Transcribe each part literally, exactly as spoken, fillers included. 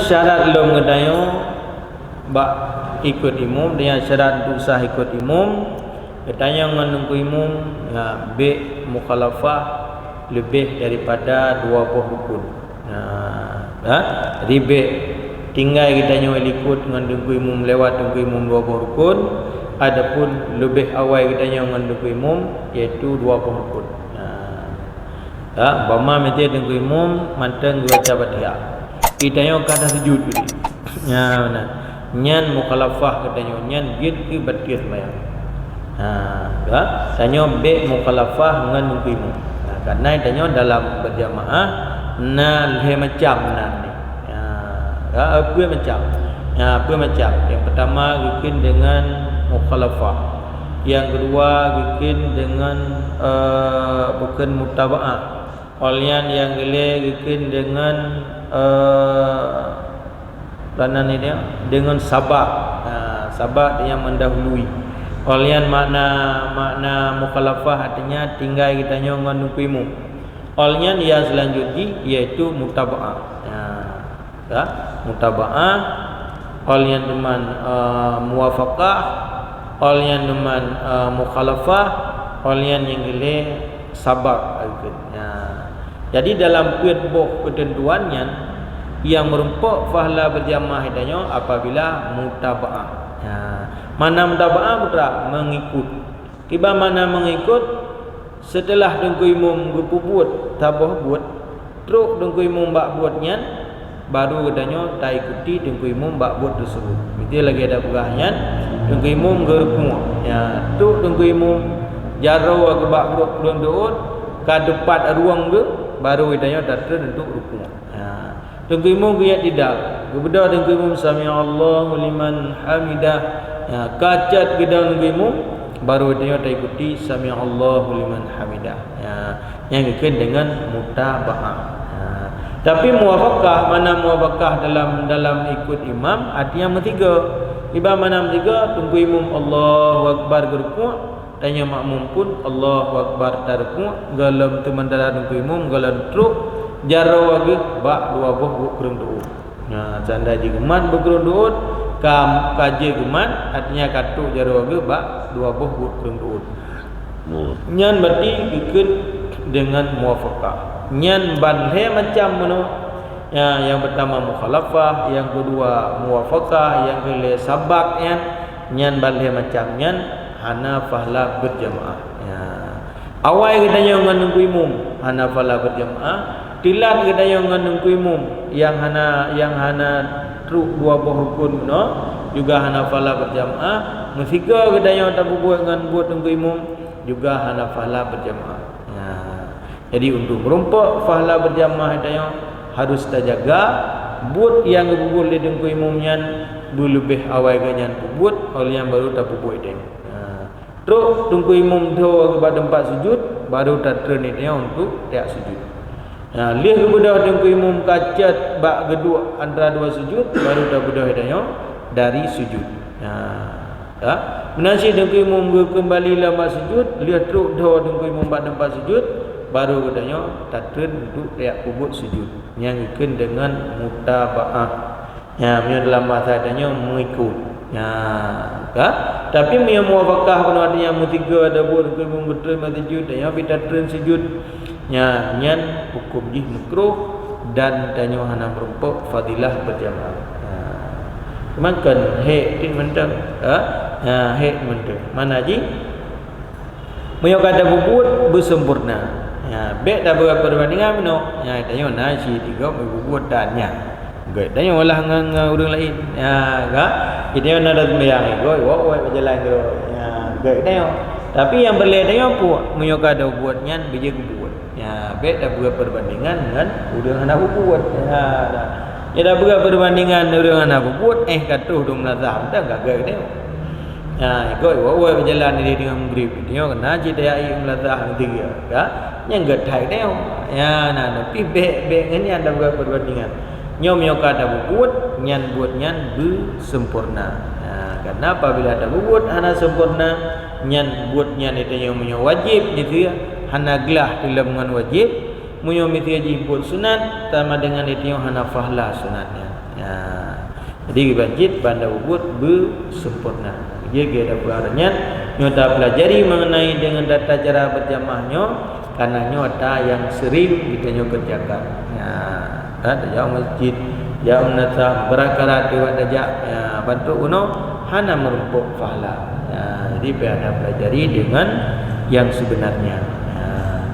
Syarat lom geutanyoe bak ikot imum, dan syarat untuk sah ikot imum, geutanyoe ngon Teungku Imum, ya, bék mukhalafah leubeh daripada dua boh rukun. Nah, ha? Jadi bék tinggai geutanyoe likot ngon Teungku Imum, lewat Teungku Imum dua boh rukun, adapun leubeh awai geutanyoe ngon Teungku Imum, yaitu dua boh rukun. Nah, ha? Umpama miseue Teungku Imum mantong geubaca Fatihah, geutanyoe ka tasujud. Ya, meunan. Nyan mukhalafah geutanyoe, nyan jeuet keu bateue seumayang. Ha, ka? Tanyoe bék mukhalafah ngon Teungku Imum. Ha, karena tanyoe dalam berjamaah na lhée macam nan. Ha, ka? Peuet macam. Ha, peuet macam. Nyang pertama geukheun deungon mukhalafah. Nyang keudua geukheun deungon, eh, bukon mutabaah. Óh lheueh nyan nyang geulhée geukheun deungon, eh, Karena ni dia, deungon sabak. Ha, sabak nyang mendahului. Óh lheueh nyan makna, makna mukhalafah artinya tinggai geutanyoe ngon Teungku Imum. Óh lheueh nyan nyang seulanjut jih yaitu mutabaah. Ha, ya, mutabaah. Óh lheueh nyan teuma, eh, muwafaqah. Óh lheueh nyan teuma, eh, mukhalafah. Óh lheueh nyan nyang geulhée sabak, ha, geukheun. Ya. Jadi dalam peuet boh keuteuntuan nyan, nyang meurumpok pahala berjamaah geutanyoe apabila mutabaah. Ya. Makna mutabaah putra mengikut. Kiban makna mengikut, setelah Teungku Imum geupeubuet saboh buet, trok Teungku Imum bak buet nyan, baru geutanyoe taikuti Teungku Imum bak buet teusebut. Miseue lagée tapeugah nyan, Teungku Imum geurukuk. Ya, trok Teungku Imum jaroe geuh bak buet krueng teuôt, ka teupat rueng geuh, baru geutanyoe tatreun untuk rukuk. Ya. Teungku Imum geuiktidal, geubeudôh Teungku Imum sami'allahu liman hamidah. Ya, ka cot geudong Teungku Imum, baru geutanyoe taikuti sami'allahu liman hamidah. Ya. Nyang geukheun deungon mutabaah. Ha. Tapi muwafaqah, makna muwafaqah dalam, dalam ikot imam, artinya meusigoe. Kiban makna meusigoe, Teungku Imum Allahu Akbar geurukuk, tanyoe makmum pun Allahu Akbar tarukuk, gohlom teumeudara Teungku Imum, gohlom trok, jaroe geuh bak dua boh buet krueng teuôt. Nah, tanda jeuet geumat bak krueng teuôt, ka, ka jeuet geumat, artinya ka trok jaroe geuh bak dua boh buet krueng teuôt. Nyan berarti geukheun deungon muwafaqah. Nyan ban lhée macam meunoe. Ya, nyang pertama mukhalafah, nyang keudua muwafaqah, nyang keulhée sabak nyan, nyan ban lhée macam nyan hana pahala berjamaah. Ya. Awai geutanyoe ngon Teungku Imum hana pahala berjamaah, teulat geutanyoe ngon Teungku Imum nyang hana, nyang hana trok dua boh rukun meunoe juga hana pahala berjamaah, meusigoe geutanyoe tapeubuet ngon buet Teungku Imum juga hana pahala berjamaah. Nah, jadi untuk meurumpok pahala berjamaah geutanyoe harus tajaga buet nyang geupeubuet lé Teungku Imum nyan beuleubeh awai geuh nyan peubuet, óh lheueh nyan baru tapeubuet geutanyoe. Nah, Trok Teungku Imum dhoe geuh bak teumpat sujud, baru tatreun geutanyoe untuk tajak sujud. Nah, lheueh geubeudôh Teungku Imum ka cot bak geuduek antara dua sujud, baru tabeudôh geutanyoe dari sujud. Nah, ya. Meunan cit Teungku Imum geukeumbali lam bak sujud, lheueh trok dhoe Teungku Imum bak teumpat sujud, baru geutanyoe tatreun untuk tajak peubuet sujud. Nyang geukheun deungon mutabaah. Ya, meunyoe dalam bahasa tanyoe meuikot. Ya, ka? Tapi meunyoe muwafaqah bunoe artinya meusigoe ada buet Teungku Imum geutreun bak sujud, tanyoe pih tatreun sujud. Ya, nyan huköm jih makruh dan tanyoe hana meurumpok fadilah berjamaah. Ya. Cuman kan hek tin mantong, ha? Ya, hek mantong. Mana jih? Meunyoe ka tapeubuet beusempurna. Ya, bék tabuet perbandingan meunoe. Ya, tanyoe na si tiga meubuet dan nyan. Gét tanyoe lah ngon, ngon ureueng laén. Ya, ka? Tanyoe na dah sembahyang, gét, wak, wak, berjalan terus. Ya, gét tanyoe. Tapi nyang peureulée tanyoe pue, meunyoe ka tapeubuet nyan, beujeuet peubuet. Ya, bék tabuet perbandingan ngon ureueng hana peubuet. Ya, dah. Ya, tabuet perbandingan ureueng hana peubuet, eh, ka troh dum lazah, mantong ka gét tanyoe. Ha, ikot wak-wak beujalan di teungoh Maghrib. Nyoe keunan cit tajak ié meunasah meuteugah, ka? Nyang geuthai nyoe. Ya, na, tapi bék, bék ngon nyan tabuet perbandingan. Nyoe meunyoe ka tapeubuet, nyan buet nyan beusempurna. Ha, karena apabila tapeubuet hana sempurna, nyan buet nyan itu nyoe meunyoe wajéb miseue hana glah dilom ngon wajéb, meunyoe miseue jih buet sunat, sama dengan itu nyoe hana pahala sunat nyan. Ha, jadi kiban cit banda bubuet beusempurna. Jadi keu dua nyan, nyoe tapeulajari mengenai dengan tata cara berjamaah nyoe, karena nyoe ata nyang sering geutanyoe kerjakan. Ha, kan tajak masjid, jak meunasah, beurangkat-rangkat tajak, ya, bantuk unoe hana meurumpok pahala. Ha, jadi payah tapelajari dengan yang sebenarnya. Ha,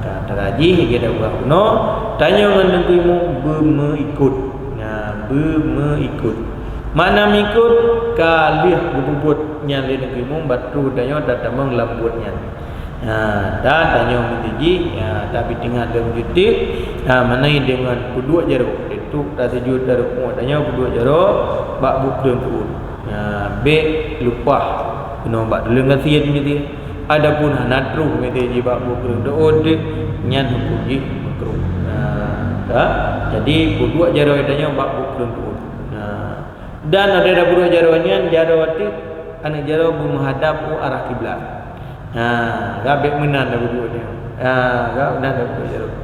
ka tarajih keu dua unoe, tanyoe ngon Teungku Imum beumeuikot. Nah, beumeuikot. Makna meuikot, ka lheueh geububuet nyan lé Teungku Imum, baru tanyoe tatamong lam buet nyan. Nah, dan tanyoe meuteujih, ya, tapi teungoh lom jeuet, nah, meunan deungon peuduek jaroe. Itu tasujut, tarukuk, tanyoe peuduek jaroe bak buet kreueng teuôt. Nah, bék leupah keunoe bak tuleueng gasien miseue. Adapun hana troh miseue jih bak buet kreueng teuôt, nyan huköm jih makruh. Nah, ka? Jadi, peuduek jaroe tanyoe bak buet kreueng teuôt. Nah, dan ada peuduek jaroe nyan, jaroe teuk aneuk jaroe beumeuhadap u arah kiblat. Nah, ka bék meunan tapeuduek nyan. Nah, ka meunan tapeuduek jaroe.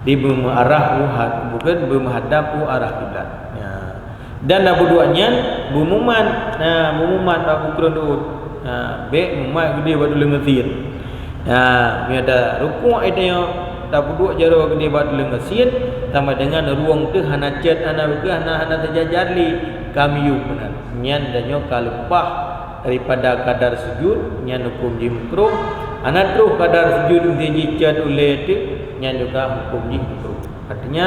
Di beumeuarah u had-, bukan, beumeuhadap u arah kiblat. Ya. Dan tapeuduek nyan beumumat, nah, beumumat bak buet kreueng teuôt. Nah, bék mumat keudeh bak tuleueng gasien. Nah, meunyoe tarukuk tanyoe, tapeuduek jaroe keudeh bak tuleueng gasien, sama dengan rueng teuh hana cot, hana beukeuh, hana, hana teujajar lé, ka miyueb meunan. Nyan tanyoe ka leupah daripada kadar sujud, nyan huköm jih makruh. Hana troh kadar sujud, miseue jih cot ulée teuk, nyan juga huköm jih makruh. Artinya,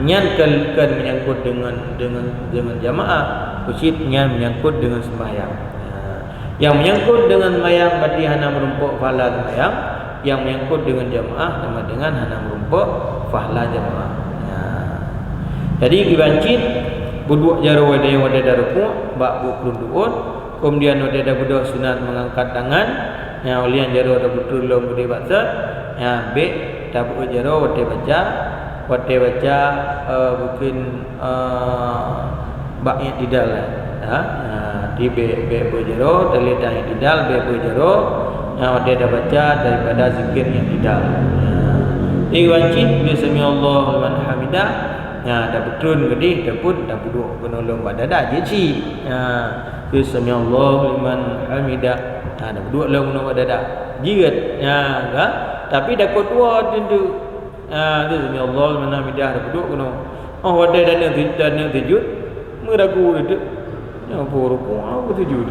nyan kon, kon menyangkut dengan, dengan, dengan jamaah, keucit nyan menyangkut dengan sembahyang. Ha. Yang menyangkut dengan sembahyang berarti hana meurumpok pahala sembahyang, yang menyangkut dengan jamaah sama dengan hana meurumpok pahala jamaah. Ha. Jadi, kiban cit, peuduek jaroe watée, watée tarukuk, bak buet kreueng teuôt, kemudian watée tabeudôh sunat mengangkat tangan, ya, ulian jaroe tabeutôi lom keudeh bak sot, ya, bék tabeuet jaroe watée baca, watée baca, eh, mungkin, eh, bak i'tidal, ya. Ha, di bék, bék beuet jaroe, taleueng i'tidal, bék beuet jaroe, ya, watée tabaca daripada zikir i'tidal. Ya. Di wajib, bila sami Allahu liman hamidah, ya, tabeutôi keudeh, tapeuduek keunoe lom bak dada, jeuet cit. Ya. Keu sami Allahu liman hamidah. Ha, tapeuduek lom keunoe bak dada. Jeuet. Ya, ka? Tapi takot dua teuntu. Ha, tu sami Allahu liman hamidah tapeuduek keunoe. Oh, watée taneuk, taneuk sujud, meuragu teuk. Nyoe peue rukuk, apa sujud?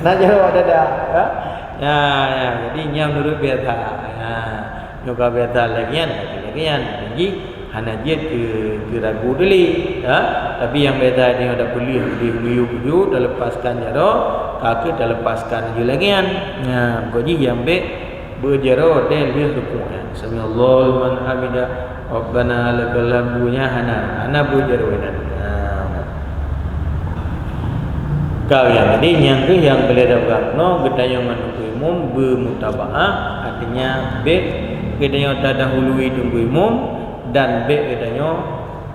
Nak jawab dada, ya? Ya, ya. Jadi, nyan meunurot biasa. Ya. Nyoe ka biasa lagée nyan, lagée nyan. Jadi, hana jeuet keu, keu ragu teulé, ha? Tapi nyang biasa nyoe tapeuleueh di miyueb-miyueb, talepaskan jaroe, ka kheueh talepaskan laju lagée nyan. Nah, meuko jih nyang bék beuet jaroe watée lheueh rukuk nyan. Sami Allahu liman hamidah, Rabbana lakal hamdu, nyan hana, hana beuet jaroe nyan. Nah, ka nyan. Jadi, nyang kheueh nyang peureulée tapeugah keunoe, geutanyoe ngon Teungku Imum beumutabaah, artinya bék geutanyoe tadahului Teungku Imum, dan bék geutanyoe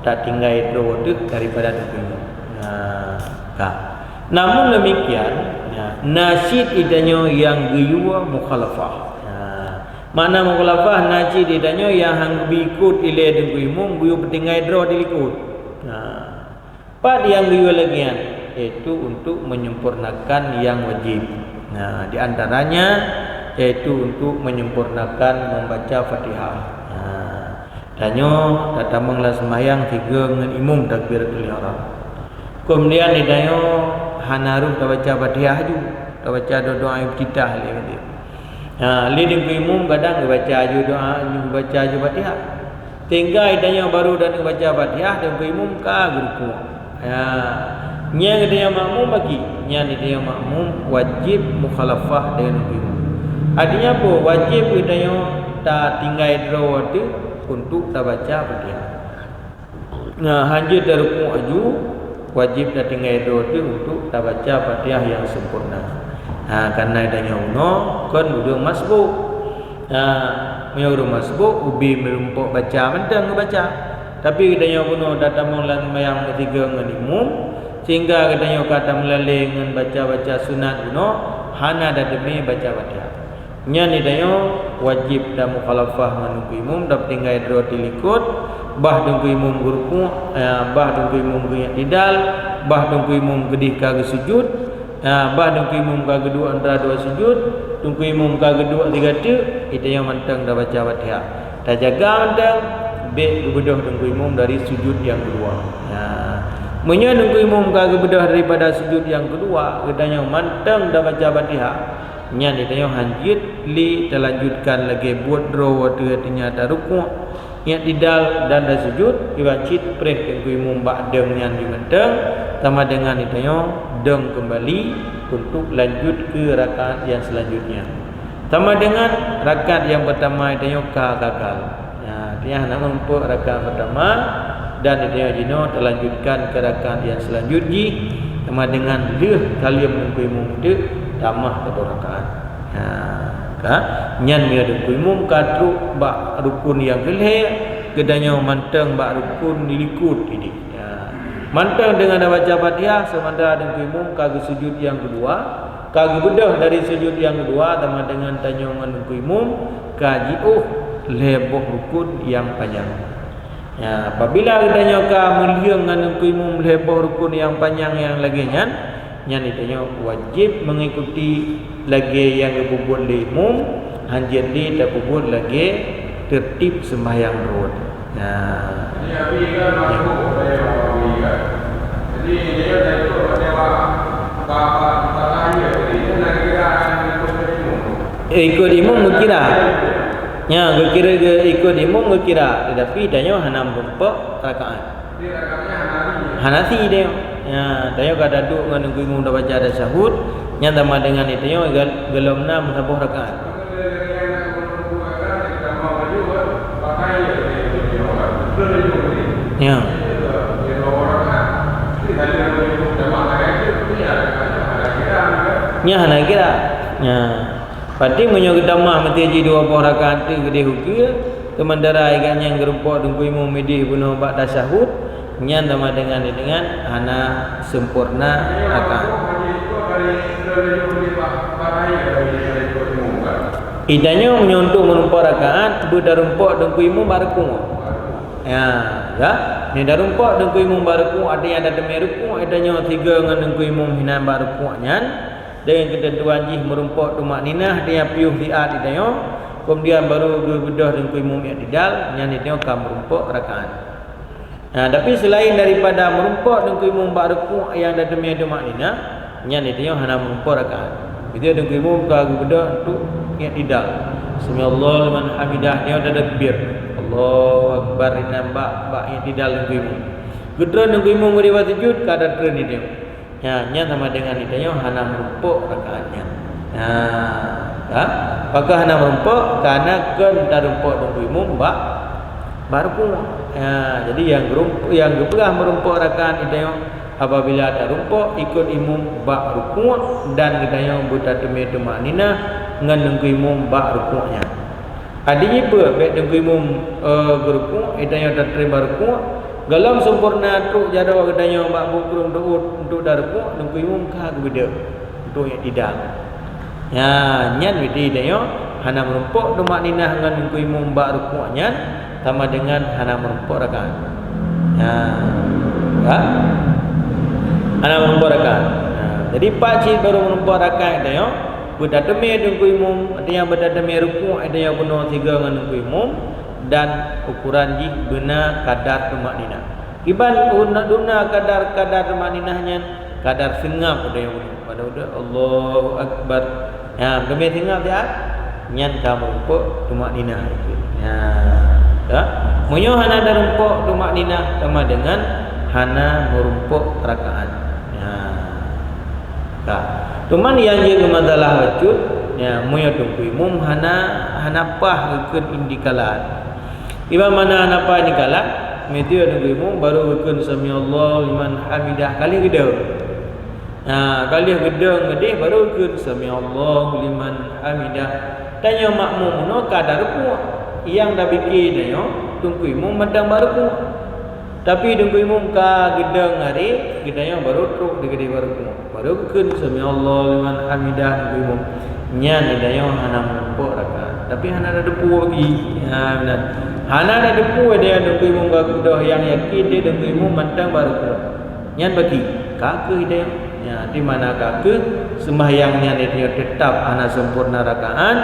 tatinggai droe teuk daripada Teungku Imum. Nah, ka. Namun demikian, ya, na cit geutanyoe nyang geuyue mukhalafah. Nah, makna mukhalafah, na cit geutanyoe nyang han geubri ikot ilée Teungku Imum, geuyue peutinggai droe di likot. Nah, pat nyang geuyue lagée nyan, yaitu untuk menyempurnakan yang wajib. Nah, di antaranya yaitu untuk menyempurnakan membaca Fatihah. Nah, tanyoe tatamong lam seumayang sigoe ngon imum takbiratul ihram. Keumudian di tanyoe hana rôh tabaca Fatihah aju, tabaca do-, doa iftitah lé. Ha, lé Teungku Imum kadang geubaca aju doa, geubaca aju Fatihah. Sehingga di tanyoe barô dan geubaca Fatihah, Teungku Imum ka geurukuk. Ya, nyan geutanyoe makmum bagi, nyan geutanyoe makmum wajéb mukhalafah deungon Teungku Imum. Artinya apa? Wajéb geutanyoe tatinggai droe teuk untuk tabaca Fatihah. Nah, hanjeuet tarukuk aju, wajéb tatinggai droe teuk untuk tabaca Fatihah nyang sempurna. Ha, kareuna tanyoe unoe kon ureuëng masbuk. Ha, meunyoe ureuëng masbuk, ubé meurumpok baca mantong geubaca. Tapi geutanyoe bunoe tatamong lam seumayang meusigoe ngon imum, sehingga geutanyoe ka tameulalée ngon baca-baca sunat bunoe, hana tateumé baca Fatihah. Nyan geutanyoe wajéb tamukhalafah ngon Teungku Imum, tapeutinggai droe di likot, Bah Teungku Imum geurukuk, ya, bah Teungku Imum geuiktidal, bah Teungku Imum geudeh ka geusujud, ya, bah Teungku Imum ka geuduek antara dua sujud, Teungku Imum ka geuduek sigateuk, geutanyoe mantong tabaca Fatihah. Tajaga mantong, bék geubeudôh Teungku Imum dari sujud nyang keudua. Ya. Meunyoe Teungku Imum ka geubeudôh daripada sujud nyang keudua, geutanyoe mantong tabaca Fatihah, nyan geutanyoe hanjeuet lé talanjutkan lagée buet droe watée geutanyoe tarukuk, iktidal dan tasujud, kiban cit preh Teungku Imum bak dong nyan jimantong, sama dengan geutanyoe dong keumbali untuk lanjut keu rakaat nyang seulanjutnya. Sama dengan rakaat nyang peurtama geutanyoe ka gagal. Ya, geutanyoe hana meurumpok rakaat peurtama dan geutanyoe jinoe talanjutkan keu rakaat nyang seulanjut jih, sama dengan lheueh saleuem Teungku Imum teuk tamah saboh rakaat. Ha, ka? Nyan meunyoe Teungku Imum ka trok bak rukun nyang keulhée, geutanyoe mantong bak rukun likot idéh. Ya. Mantong deungon tabaca Fatihah, seumantara Teungku Imum ka geusujud nyang keudua, ka geubeudôh dari sujud nyang keudua, sama dengan tanyoe ngon Teungku Imum ka jiôh lhée boh rukun nyang panyang. Ya, apabila geutanyoe ka meulheueng ngon Teungku Imum lhée boh rukun nyang panyang nyang lagée nyan, nyan geutanyoe wajéb meungikuti lagée nyang geupeubuet lé imum, hanjeuet lé tapeubuet lagée teurtib seumbahyang rot. Ya. Jadi, Abi kan masuk pada Nawawi kan. Jadi, dia dah ikut pada ba-, ba-, ba-, ba-, bahaya tadi. Dia nak kira akan ikut imum. Eh, ikut imum geukira. Ya, geukira, ge-, ikut imum geukira, tetapi tanyoe hana meurumpok rakaat. Hana si tanyoe. Ya, tanyoe ka taduek ngon Teungku Imum tabaca tasyahud, nyan sama dengan tanyoe gal-, gohlom na meusaboh rakaat. Ya. Nyan hana kira. Ya. Berarti meunyoe geutamah meusti jih dua boh rakaat teuk geudeh ukeue, seumantara gobnyan geurumpok Teungku Imum idéh bunoe bak tasyahud, nyan sama dengan, dengan hana sempurna rakaat. Geutanyoe meunyoe untuk meurumpok rakaat, beutarumpok Teungku Imum bak rukuk. Ya, ya. Meunyoe tarumpok Teungku Imum bak rukuk, artinya tateumé rukuk, geutanyoe sigoe ngon Teungku Imum hinan bak rukuk nyan, deungon keuteuntuan jih meurumpok tumakninah, artinya piôh siat geutanyoe, kemudian baru geubeudôh Teungku Imum iktidal, nyan geutanyoe ka meurumpok rakaat. Nah, tapi selain daripada meurumpok Teungku Imum bak rukuk nyang tateumé tumakninah, nyan geutanyoe hana meurumpok rakaat. Beutôi Teungku Imum ka geubeudôh untuk iktidal. Samiallahu liman hamidah, nyoe tatakbir. Allahu Akbar, inan bak, bak iktidal Teungku Imum. Geutreun Teungku Imum geudeh bak sujud, ka tatreun geutanyoe. Ya, nyan sama dengan geutanyoe hana meurumpok rakaat nyan. Ya, ha? Pakon hana meurumpok, karena kon tarumpok Teungku Imum bak, bak rukuk. Ya, jadi nyang geurump-, nyang geupeugah meurumpok rakaat geutanyoe apabila tarumpok ikot imum bak rukuk dan geutanyoe beutateumé tumakninah ngon Teungku Imum bak rukuk nyan. Adak jih peue, bék Teungku Imum, eh, geurukuk, geutanyoe tateumé bak rukuk. Gohlom sempurna trok jaroe geutanyoe bak buet krueng teuôt untuk tarukuk, Teungku Imum ka geubeudôh untuk iktidal. Ya, nyan berarti geutanyoe hana meurumpok tumakninah ngon Teungku Imum bak rukuk nyan sama dengan hana meurumpok rakaat. Ya. Ka? Hana meurumpok rakaat. Ya. Jadi, pat cit baru meurumpok rakaat geutanyoe, beutateumé Teungku Imum, artinya beutateumé rukuk, geutanyoe bunoe sigoe ngon Teungku Imum, dan ukuran jih beuna kadar tumakninah. Kiban duna, duna kadar, kadar tumakninah nyan, kadar seungab geutanyoe bunoe. Pada udah, Allahu Akbar. Ya, beutateumé seungab siat, nyan ka meurumpok tumakninah. Ya. Ya. Meunyoe hana tarumpok tumakninah, sama dengan hana meurumpok rakaat. Ya. Ka. Cuman nyang jeuet keu masalah bacut, ya, meunyoe Teungku Imum hana, hana paih geukheun iktikalat. Kiban makna hana paih iktikalat, meunyoe Teungku Imum baru geukheun samiallahu liman hamidah ka lheueh geudong. Nah, ka lheueh geudong geudeh baru geukheun samiallahu liman hamidah. Tanyoe makmum bunoe ka tarukuk, nyang tapike tanyoe Teungku Imum mantong bak rukuk. Tapi Teungku Imum ka geudong aré, geutanyoe baru trok digeudeh bak rukuk. Baru geukheun samiallahu liman hamidah Teungku Imum. Nyan geutanyoe hana meurumpok rakaat. Tapi hana tadeupue bagi. Ha, meunan. Hana tadeupue deh Teungku Imum ka geudoh, nyang yakin deh Teungku Imum mantong bak rukuk. Nyan bagi. Ka kheueh deh. Ya, di mana ka kheueh, seumbahyang nyan deh teutap hana sempurna rakaat,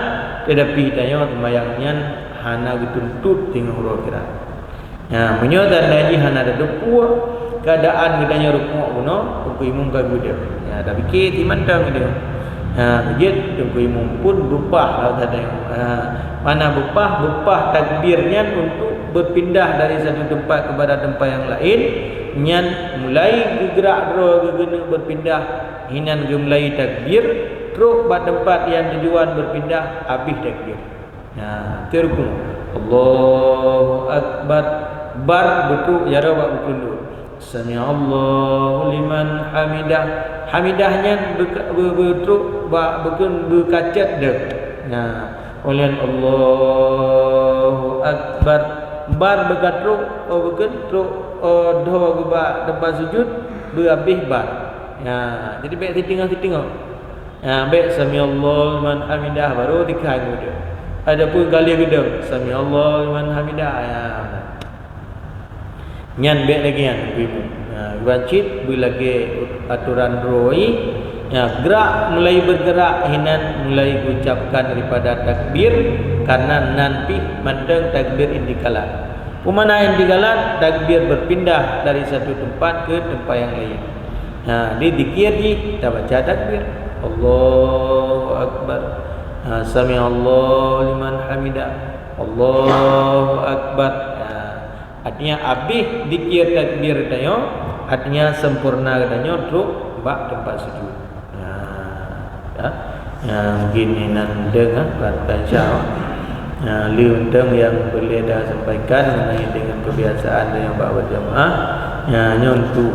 tetapi tanyoe seumbahyang nyan hana geutuntot teungoh uroe akhirat. Ya, meunyoe tanda jih hana tadeupue, keadaan geutanyoe rukuk bunoe, Teungku Imum ka geudoh. Ya, tapike simantong geudoh. Ya, jeuet Teungku Imum pun beupah lah teudeungoe. Ya, mana beupah? Beupah takbir nyan untuk berpindah dari satu tempat kepada tempat yang lain. Nyan mulai geugrak droe geuneuk berpindah, hinan geumulai takbir, trok bak tempat nyang tujuan berpindah, habéh takbir. Nah, teurukuk. Allahu Akbar. Bar beutrok jaroe bak bukon duek. Sami'allahu liman hamidah. Hamidah nyan beuka-, beu-, beutrok bak bukon beukacot deuh. Nah, ulôn Allahu Akbar. Bar beukatrok, oh, bukon trok, oh, dhoe geuba teumpat sujud, beuhabéh bar. Nah, jadi bèk siteungoh-siteungoh. Ya, bèk sami'allahu liman hamidah baru tikai geudoh. Adapun ka lheueh geudoh, sami'allahu liman hamidah, ya. Nyan bèk lagèe nyan, Teungku Imum. Ya, geubacut beulagèe atoran droe. Ya, gerak, mulai bergerak, hinan mulai geucapkan daripada takbir, karena nan pih mantong takbir intiqalat. Peue makna intiqalat? Takbir berpindah dari satu tempat ke tempat yang lain. Ha, di zikir jih tabaca takbir. Allahu Akbar. Ha, sami'allahu liman hamidah. Allahu Akbar. Ha, artinya habéh zikir takbir tanyoe, artinya sempurna tanyoe trok bak teumpat sujud. Nah, ya. Ya, mungkin inan deuh, ha, bukan, bukan syah. Ya, lheuh mantong nyang boleh dah sampaikan mengenai dengan kebiasaan dan nyang bak berjamaah. Ya, nyoe untuk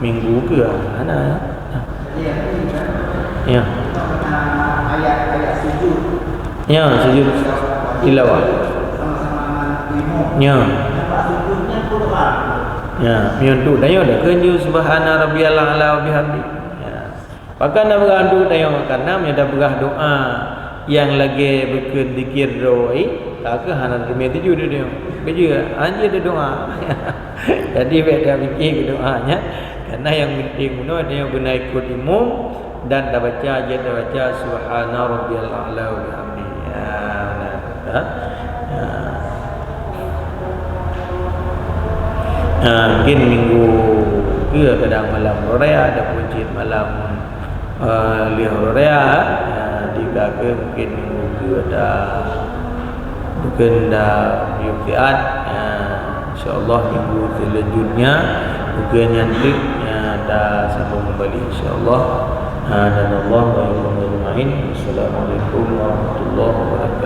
minggu keu, ha, hana, ya. Ya. Ya, sujud tilawah. Ya. Ya, nyoe untuk tanyoe dah keu subhana rabbiyal a'la wa bihamdi. Ya. Pakon tapeugah untuk tanyoe? Karena meunyoe tapeugah doa nyang lagèe bukon zikir droe, ka kheueh hana teumé tuju di tanyoe. Beujeuet, hanjeuet doa. Jadi, bèk tapike keu doa nyan. Karena nyang penting bunoe tanyoe beuna ikot imum dan tabaca, jeuet tabaca subhana rabbiyal a'la wa bihamdi. Ya, nah, ha? Ya. Ha, mungkin minggu keu kadang malam raya, ataupun cit malam, eh, lheuh raya, eh, di ka kheueh mungkin minggu keu ata, mungkin dah yuk siat, eh, insyaallah minggu selanjutnya, mungkin nyan teuk, eh, dah sambung kembali, insyaallah. Eh, dan Allah wa iyyakum ajmain. Assalamualaikum warahmatullahi wabarakatuh.